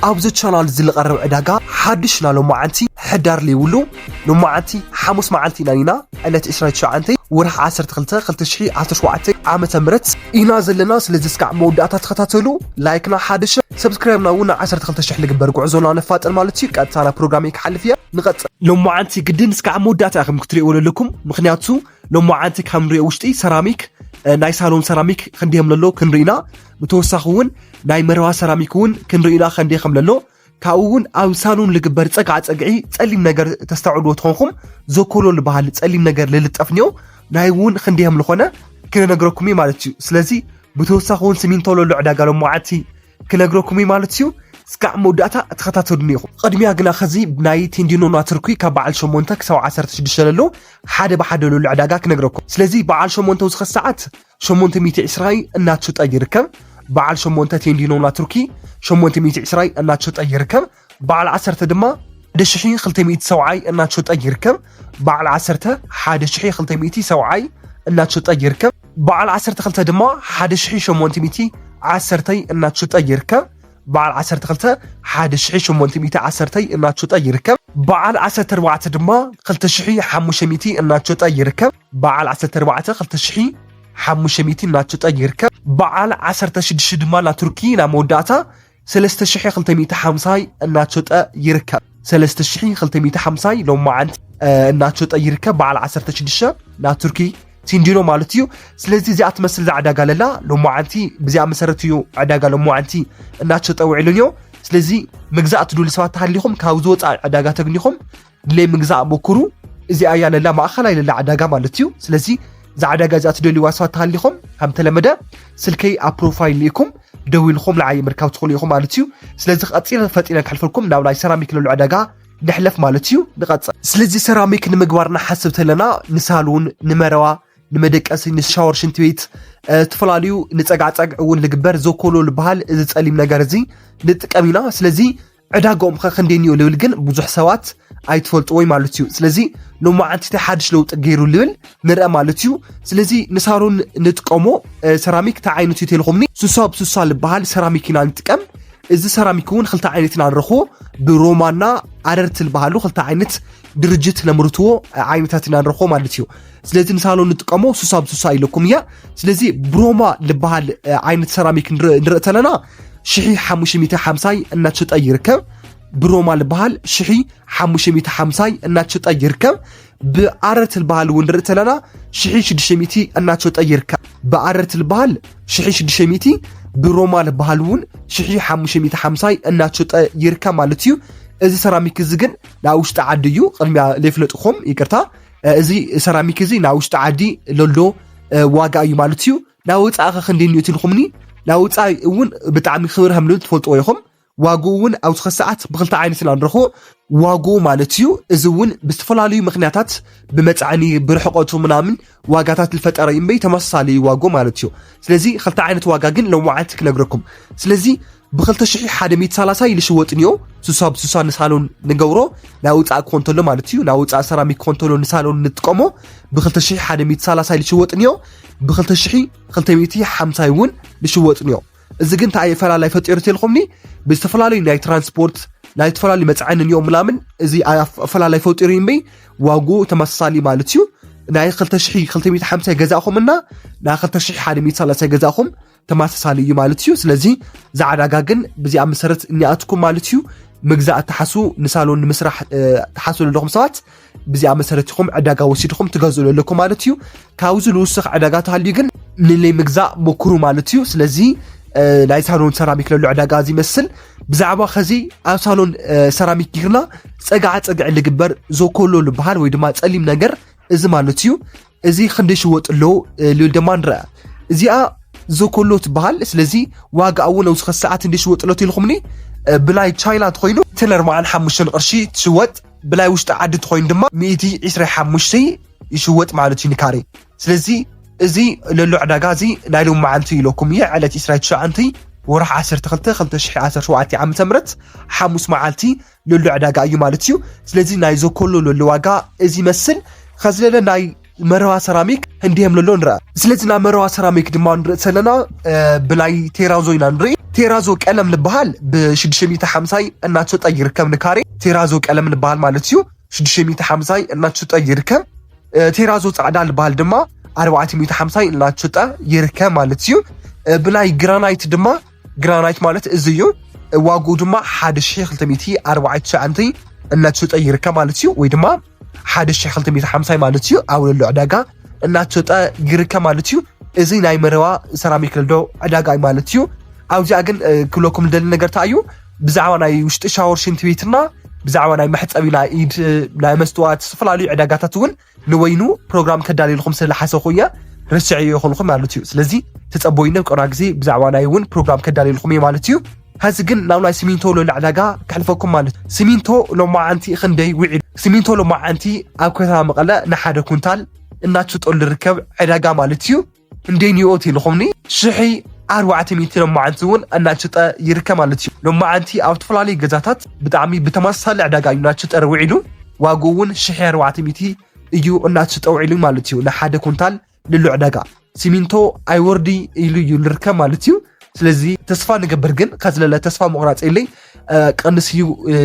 ኣብዚ ቻናል እዚ ዝቐርብ ዕዳጋ ሓድሽ ኢና። ሎማዓንቲ ሕዳር ዘይብሉ፣ ሎማዓንቲ ሓሙስ መዓልቲ ኢና፣ ዕለት ዕስራን ትሽዓተን ወርሒ ዓሰርተ ክልተ ክልተ ሽሕን ዓሰርተ ሸውዓተን ዓመተ ምህረት ኢና ዘለና። ስለዚ እስካዕ መወዳእታ ተኸታተሉ። ላይክና ሓድሽ፣ ሰብስክራይብና እውን ዓሰርተ ክልተ ሽሕ ልግበር። ጉዕዞና ነፋጥን ማለት እዩ። ቀጥታ ናብ ፕሮግራመይ ክሓልፍ እየ። ንቐጽል። ሎማዓንቲ ግድን እስካዕ መወዳእታ ኢኹም ክትሪእዎ ዘለኩም፣ ምኽንያቱ ሎማዓንቲ ካብ ንሪኦ ውሽጢ ሰራሚክ፣ እ፣ ናይ ሳሎን ሰራሚክ ክንደይ ከም ዘሎ ክንርኢ ኢና። ብተወሳኺ እውን ናይ መረባ ሰራሚክ እውን ክንርኢ ኢና ክንደይ ከም ዘሎ። ካብኡ እውን ኣብ ሳሎን ልግበር ጸግዓ ጸግዒ ጸሊም ነገር ተስተውዕልዎ ተኾንኩም፣ ዘኮሎ ዝበሃል ጸሊም ነገር ልልጠፍ እኒኦ፣ ናይ እውን ክንደይ ከም ዝኾነ ክነግረኩም እዩ ማለት እዩ። ስለዚ ብተወሳኺ እውን ሲሚንቶ ለሎ ዕዳጋ ሎማዓንቲ ክነግረኩም እዩ ማለት እዩ። እስካዕ መወዳእታ ተኸታተሉኒ ኢኹም። ቅድሚያ ግና ኸዚ ናይ ቴንዲኖ ናትርኩ ካብ በዓል ሸሞንተ ክሳብ ዓሰርተ ሽዱሽተ ለሎ ሓደ ብሓደ ለሎ ዕዳጋ ክነግረኩም። ስለዚ በዓል ሸሞንተ ኣብዚ ኸዚ ሰዓት ሸሞንተ ሚእቲ ዕስራን እናተሸጠ ይርከብ። በዓል ሸሞንተ ቴንዲኖ ናትርኩ ሸሞንተ ሚእቲ ዕስራን እናተሸጠ ይርከብ። በዓል ዓሰርተ ድማ ሓደ ሽሕን ክልተ ሚእቲ ሰብዓን እናተሸጠ ይርከብ። በዓል ዓሰርተ ሓደ ሽሕን ክልተ ሚእቲ ሰብዓን እናተሸጠ ይርከብ። በዓል ዓሰርተ ክልተ ድማ ሓደ ሽሕን ሸሞንተ ሚእቲ ዓሰርተን እናተሸጠ ይርከብ። በዓል ዓሰርተ ክልተ ሓደ ሽሕን ሸሞንተ ሚእቲ ዓሰርተን እናተሸጠ ይርከብ። በዓል ዓሰርተ ኣርባዕተ ድማ ክልተ ሽሕን ሓሙሽተ ሚእቲ እናተሸጠ ይርከብ። በዓል ዓሰርተ ኣርባዕተ ክልተ ሽሕን ሓሙሽተ ሚእቲ እናተሸጠ ይርከብ። በዓል ዓሰርተ ሽዱሽተ ድማ ናትርኩ ናብ መወዳእታ ሰለስተ ሽሕን ክልተ ሚእቲ ሓምሳን እናተሸጠ ይርከብ። ሰለስተ ሽሕን ክልተ ሚእቲ ሓምሳን ሎማዓንቲ፣ እ፣ እናተሸጠ ይርከብ። በዓል ዓሰርተ ሽዱሽተ ናትርኩ ቴንዲኖ ማለት እዩ። ስለዚ እዚኣ ትመስል እዛ ዕዳጋ ለላ ሎማዓንቲ፣ ብዚኣ መሰረት እዩ ዕዳጋ ሎማዓንቲ እናተሸጠ ውዒሉ እኒኦ። ስለዚ ምግዛእ ትደልዩ ሰባት ተሃሊኹም ካብዚ ወፃኢ ዕዳጋ ተግኒኹም ድሌ ምግዛእ ሞክሩ። እዚኣ እያ ለላ ማእኸላይ ለላ ዕዳጋ ማለት እዩ። ስለዚ እዛ ዕዳጋ እዚኣ ትደልይዋ ሰባት ተሃሊኹም ከም ተለመደ ስልከይ ኣብ ፕሮፋይል ልኢኩም ደዊልኩም ንዓይ ምርካብ ትኽእሉ ኢኹም ማለት እዩ። ስለዚ ቀፂለ ፈጢነ ክሕልፈልኩም ናብ ናይ ሰራሚክ ለሎ ዕዳጋ ንሕለፍ ማለት እዩ። ንቐፅል። ስለዚ ሰራሚክ ንምግባር ንሓስብ ተለና ንሳሎን፣ ንመረባ፣ ንመደቀሲ፣ ንሻወር፣ ሽንቲ ቤት፣ እ፣ ዝተፈላለዩ ንፀጋፀግ እውን ልግበር ዘኮሎ ልበሃል እዚ ፀሊም ነገር እዚ ንጥቀም ኢና። ስለዚ ዕዳጋኦም ኸ ክንደይ እንዮ ልብል ግን ብዙሕ ሰባት ኣይትፈልጥዎይ ማለት እዩ። ስለዚ ሎማዓንቲ እንታይ ሓድሽ ለውጢ ገይሩ ልብል ንርአ ማለት እዩ። ስለዚ ንሳሎን ንጥቀሞ፣ እ፣ ሰራሚክ እንታይ ዓይነት እዩ ተልኹምኒ? ሱሳ ብሱሳ ልበሃል ሰራሚክ ኢና ንጥቀም። እዚ ሰራሚክ እውን ክልተ ዓይነት ኢና ንረኽቦ፣ ብሮማና ኣረርቲ ልበሃሉ ክልተ ዓይነት ድርጅት ለምርትዎ ዓይነታት ኢና ንረኽቦ ማለት እዩ። ስለዚ ንሳሎን ንጥቀሞ ሱሳ ብሱሳ ኢለኩም እያ። ስለዚ ብሮማ ልበሃል፣ እ፣ ዓይነት ሰራሚክ ንር-፣ ንርኢ ተለና ሽሒ ሓሙሽተ ሚእቲ ሓምሳን እናተሸጠ ይርከብ። ብሮማ ልበሃል ሽሒ ሓሙሽተ ሚእቲ ሓምሳን እናተሸጠ ይርከብ። ብኣረርቲ ልበሃል እውን ንርኢ ተለና ሽሒ ሽዱሽተ ሚእቲ እናተሸጠ ይርከብ። ብኣረርቲ ልበሃል ሽሒ ሽዱሽተ ሚእቲ፣ ብሮማ ልበሃል እውን ሽሒ ሓሙሽተ ሚእቲ ሓምሳን እናተሸጠ ይርከብ ማለት እዩ። እዚ ሰራሚክ እዚ ግን ናብ ውሽጢ ዓዲ እዩ። ቅድሚያ ለይፍለጥኹም ይቅርታ። እ፣ እዚ ሰራሚክ እዚ ናብ ውሽጢ ዓዲ ለሎ፣ እ፣ ዋጋ እዩ ማለት እዩ። ናብ ወፃኢ ኸ ክንደይ እንዮ ትልኹምኒ? ናብ ወፃኢ እውን ብጣዕሚ ክብር ከም ልብል ትፈልጥዎ ኢኹም። ዋግኡ እውን ኣብዚ ኸዚ ሰዓት ብኽልተ ዓይነት ኢና ንረኽቦ። ዋግኡ ማለት እዩ፣ እዚ እውን ብዝተፈላለዩ ምኽንያታት ብመፅዓኒ፣ ብርሕቀቱ ምናምን ዋጋታት ዝፈጠረ እዩ እምበይ ተመሳሳሊ እዩ ዋግኡ ማለት እዩ። ስለዚ ክልተ ዓይነት ዋጋ ግን ሎማዓንቲ ክነግረኩም። ስለዚ ብኽልተ ሽሒ ሓደ ሚእቲ ሰላሳ ኢሉ ሽወጥ እንዮ፣ ሱሳ ብሱሳ ንሳሎን ንገብሮ፣ ናይ ውፃእ ክኾን ተሎ ማለት እዩ፣ ናይ ውፃእ ሰራሚክ ክኾን ተሎ ንሳሎን ንጥቀሞ፣ ብኽልተ ሽሒ ሓደ ሚእቲ ሰላሳ ኢሉ ሽወጥ እንዮ፣ ብኽልተ ሽሒ ክልተ ሚእቲ ሓምሳን እውን ንሽወጥ እንዮ። እዚ ግን እንታይ ኣፈላላይ ፈጢሩ ተልኹምኒ? ብዝተፈላለዩ ናይ ትራንስፖርት፣ ናይ ዝተፈላለዩ መፅዓኒ እንዮ ምናምን፣ እዚ ኣፈ-፣ ኣፈላላይ ፈጢሩ እዩ እምበይ፣ ዋግኡ ተመሳሳሊ ማለት እዩ። ናይ ክልተ ሽሒ ክልተ ሚእቲ ሓምሳን ገዛእኹም እና ናይ ክልተ ሽሒ ሓደ ሚእቲ ሰላሳን ገዛእኹም ተመሳሳሊ እዩ ማለት እዩ። ስለዚ እዛ ዕዳጋ ግን ብዚኣ መሰረት እኒኣትኩም ማለት እዩ። ምግዛእ እትሓስቡ፣ ንሳሎን ንምስራሕ፣ እ፣ ትሓስቡ ዘለኹም ሰባት ብዚኣ መሰረት ኢኹም ዕዳጋ ወሲድኹም ትገዝኡ ዘለኩም ማለት እዩ። ካብዚ ልውስኽ ዕዳጋ ተሃልዩ ግን ንለይ ምግዛእ ሞክሩ ማለት እዩ። ስለዚ፣ እ፣ ናይ ሳሎን ሰራሚክ ለሎ ዕዳጋ እዚ ይመስል። ብዛዕባ ኸዚ ኣብ ሳሎን፣ እ፣ ሰራሚክ ጌርና ጸግዓ ጸግዒ ልግበር ዘኮሎ ልበሃል ወይ ድማ ጸሊም ነገር እዚ ማለት እዩ። እዚ ክንደይ ሽወጥ ኣሎ፣ እ፣ ልብል ድማ ንረኣ። እዚኣ ዘኮሎ ትበሃል። ስለዚ ዋጋ እውን ኣብዚ ኸዚ ሰዓት እንደ ሽወጥ ኣሎ ኢልኹምኒ፣ እ፣ ብላይ ቻይና ተኾይኑ እተን ኣርባዓን ሓሙሽተን ቅርሺ ትሽወጥ፣ ብላይ ውሽጢ ዓዲ ተኾይኑ ድማ ሚእቲ ዕስራን ሓሙሽተን ይሽወጥ ማለት እዩ ንካሬ። ስለዚ እዚ ለሎ ዕዳጋ እዚ ናይ ሎሚ መዓልቲ ኢለኩም እየ፣ ዕለት ዕስራን ትሽዓተን ወርሒ ዓሰርተ ክልተ ክልተ ሽሕ ዓሰርተ ሸውዓተ ዓመተ ምህረት ሓሙስ መዓልቲ ለሎ ዕዳጋ እዩ ማለት እዩ። ስለዚ ናይ ዘኮሎ ለሎ ዋጋ እዚ ይመስል። ኸዚ ለለ ናይ መረባ ሰራሚክ እንዲህም ለሎ ንርአ። ስለዚ ናብ መረባ ሰራሚክ ድማ ንርኢ ዘለና ብላይ ቴራዞ ኢና ንርኢ። ቴራዞ ቀለም ዝበሃል ብ ሽዱሽተ ሚእቲ ሓምሳ እናተሸጠ ይርከብ ንካሬ። ቴራዞ ቀለም ዝበሃል ማለት እዩ ሽዱሽተ ሚእቲ ሓምሳ እናተሸጠ ይርከብ። ቴራዞ ፃዕዳ ዝበሃል ድማ ኣርባዕተ ሚእቲ ሓምሳ እናተሸጠ ይርከብ ማለት እዩ። ብላይ ግራናይት ድማ ግራናይት ማለት እዚ እዩ። ዋግኡ ድማ ሓደ ሺሕ ክልተ ሚእቲ ኣርባዕተ እናተሸጠ ይርከብ ማለት እዩ። ወይ ድማ ሓደ ሺሕ ክልተ ሚእቲ ሓምሳ ማለት እዩ። ኣብ ለሎ ዕዳጋ እናተሸጠ ይርከብ ማለት እዩ። እዚ ናይ መረባ ሰራሚክ ለሎ ዕዳጋ እዩ ማለት እዩ። ኣብዚኣ ግን ክብለኩም ልደሊ ነገር እንታይ እዩ? ብዛዕባ ናይ ውሽጢ ሻወር ሽንቲ ቤትና ብዛዕባ ናይ መሕፀቢ ናይ ኢድ ናይ መስትዋት ዝተፈላለዩ ዕዳጋታት እውን ንወይኑ ፕሮግራም ከዳልየልኩም ስለ ዝሓሰብኩ እየ ረስዐዮ ይኾንኹም ማለት እዩ። ስለዚ ተጸበዩኒ፣ ኣብ ቀረባ ግዜ ብዛዕባ ናይ እውን ፕሮግራም ከዳልየልኩም እየ ማለት እዩ። ሐዚ ግን ናብ ናይ ሲሚንቶ ሎላ ዕዳጋ ከሕልፈኩም ማለት እዩ። ሲሚንቶ ሎማዓንቲ ክንደይ ውዒሉ? ሲሚንቶ ሎማዓንቲ ኣብ ከተማ መቐለ ንሓደ ኩንታል እናትሽጠሉ ዝርከብ ዕዳጋ ማለት እዩ። እንዴ ኒኦት ኢልኹምኒ ሽሒ ኣርባዕተ ሚእቲ ሎማዓንቲ እውን እናትሽጠ ይርከብ ማለት እዩ። ሎማዓንቲ ኣብ ዝተፈላለዩ ገዛታት ብጣዕሚ ብተመሳሳሊ ዕዳጋ እዩ እናትሽጠ ውዒሉ። ዋግኡ እውን ሽሒ ኣርባዕተ ሚእቲ እዩ እናትሽጠ ውዒሉ ማለት እዩ። ንሓደ ኩንታል ልሉ ዕዳጋ ሲሚንቶ ኣይወርዲ ኢሉ እዩ ልርከብ ማለት እዩ። ስለዚ ተስፋ ንገብር ግን ከዝለለ ተስፋ ምቑራፅ የለይ። ቀንስ እዩ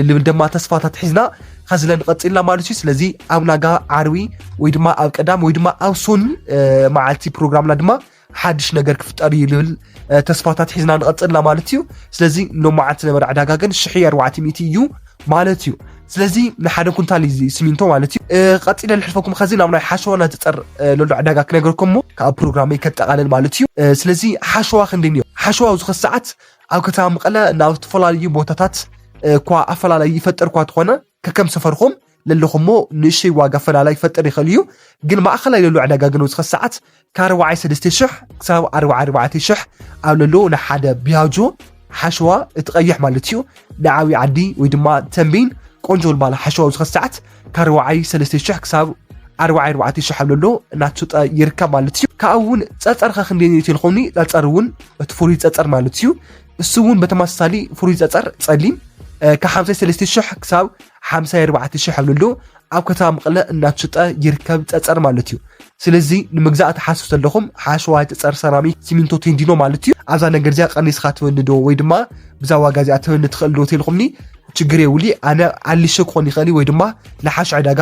ልብል ድማ ተስፋታት ሒዝና ከዝለ ንቐፅልና ማለት እዩ። ስለዚ ኣብ ናጋ ዓርቢ ወይ ድማ ኣብ ቀዳም ወይ ድማ ኣብ ሶኒ መዓልቲ ፕሮግራምና ድማ ሓድሽ ነገር ክፍጠር እዩ ልብል ተስፋታት ሒዝና ንቐፅልና ማለት እዩ። ስለዚ ሎማዓንቲ ነበረ ዕዳጋ ግን ሽሒ ኣርባዕተ ሚእቲ እዩ ማለት እዩ። ስለዚ ንሓደ ኩንታል እዩ እዚ ሲሚንቶ ማለት እዩ። ቀፂለ ልሕልፈኩም ከዚ ናብ ናይ ሓሸዋ እናተፀር ለሎ ዕዳጋ ክነገርኩም ሞ ካብ ፕሮግራመይ ከጠቃልል ማለት እዩ። ስለዚ ሓሸዋ ክንደይ እዩ? ሓሸዋ ኣብዚ ኸዚ ሰዓት ኣብ ከተማ መቐለ ናብ ዝተፈላለዩ ቦታታት እኳ ኣፈላለዩ ይፈጥር እኳ ተኾነ ከከም ሰፈርኩም ለለኹሞ ንእሽተይ ዋጋ ፈላላይ ይፈጥር ይኽእል እዩ። ግን ማእኸላይ ለሎ ዕዳጋ ግን ኣብዚ ኸዚ ሰዓት ካብ ኣርባዓይ ሰለስተ ሽሕ ክሳብ ኣርባዓይ ኣርባዕተ ሽሕ ኣብ ለሎ ንሓደ ቢያጆ ሓሸዋ እቲ ቀይሕ ማለት እዩ ንዓብዪ ዓዲ ወይ ድማ ተንቤን ቆንጆ ልባል ሓሸዋ ኣብዚ ኸዚ ሰዓት ካብ ኣርባዓይ ሰለስተ ሽሕ ክሳብ ኣርባዓይ ኣርባዕተ ሽሕ ኣብ ለሎ እናተሸጠ ይርከብ ማለት እዩ። ካብኡ እውን ፀፀር ኸ ክንደይ እዩ ኢልኩምኒ? ፀፀር እውን እቲ ፍሉይ ፀፀር ማለት እዩ። እሱ እውን በተመሳሳሊ ፍሉይ ፀፀር ፀሊም ካብ ሓምሳ ሰለስተ ሽሕ ክሳብ ሓምሳ ኣርባዕተ ሽሕ ኣብ ለሎ ኣብ ከተማ መቐለ እናተሸጠ ይርከብ ፀፀር ማለት እዩ። ስለዚ ንምግዛእ ትሓስቡ ዘለኹም ሓሸዋ፣ ፀፀር፣ ሰራሚክ፣ ሲሚንቶ፣ ቴንዲኖ ማለት እዩ። ኣብዛ ነገር እዚኣ ቀኒስኻ ትበኒ ዶ ወይ ድማ ብዛ ዋጋ እዚኣ ትበኒ ትኽእል ዶ ተልኹምኒ ችግር የብሊ። ኣነ ኣሊሸ ክኾን ይኽእል ወይ ድማ ንሓሽ ዕዳጋ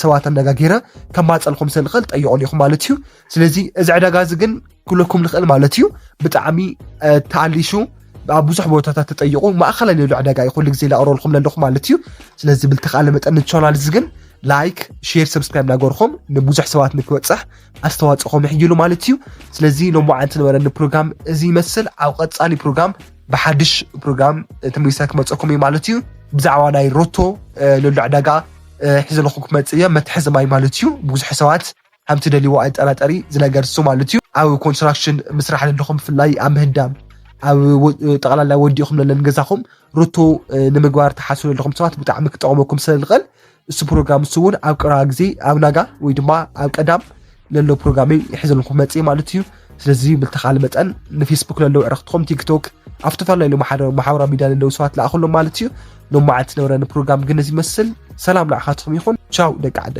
ሰባት ኣነጋጊረ ከማፀልኩም ስለ ንኽእል ጠይቑን ኢኹም ማለት እዩ። ስለዚ እዚ ዕዳጋ እዚ ግን ክብለኩም ንኽእል ማለት እዩ። ብጣዕሚ ተኣሊሹ ኣብ ብዙሕ ቦታታት ተጠይቑ ማእኸላይ ልሉ ዕዳጋ እዩ ኩሉ ግዜ ላቕረበልኩም ዘለኹ ማለት እዩ። ስለዚ ብልተኻለ መጠን ንቻናል እዚ ግን ላይክ፣ ሼር፣ ሰብስክራይብ እናገርኩም ንብዙሕ ሰባት ንክበፅሕ ኣስተዋፅኦኹም ይሕይሉ ማለት እዩ። ስለዚ ሎማዓንቲ ነበረኒ ፕሮግራም እዚ ይመስል። ኣብ ቀፃሊ ፕሮግራም ብሓድሽ ፕሮግራም ተመሊሰ ክመፀኩም እዩ ማለት እዩ። ብዛዕባ ናይ ሮቶ ልሉ ዕዳጋ ሒዘልኩም ክመፅእ እየ። መትሐዚ ማይ ማለት እዩ። ብዙሕ ሰባት ከም ትደልይዎ ኣይጠራጠሪ ዝነገር እሱ ማለት እዩ። ኣብ ኮንስትራክሽን ምስራሕ ዘለኹም ብፍላይ ኣብ ምህዳም ኣብ ጠቕላላ ወዲኹም ለለን ገዛኹም ሮቶ ንምግባር ትሓስቡ ዘለኹም ሰባት ብጣዕሚ ክጠቕመኩም ስለ ዝኽእል እሱ ፕሮግራም እሱ እውን ኣብ ቀረባ ግዜ ኣብ ናጋ ወይ ድማ ኣብ ቀዳም ለሎ ፕሮግራመይ ሒዘልኩም መፅእ ማለት እዩ። ስለዚ ብልተኻለ መጠን ንፌስቡክ ለለው ዕረኽትኹም ቲክቶክ ኣብ ዝተፈላለዩ ማሕበራዊ ሚድያ ለለው ሰባት ለኣኽሎም ማለት እዩ። ሎማዓንቲ ነበረኒ ፕሮግራም ግን እዚ ይመስል። ሰላም ንዓኻትኩም ይኹን። ቻው ደቂ ዓደይ።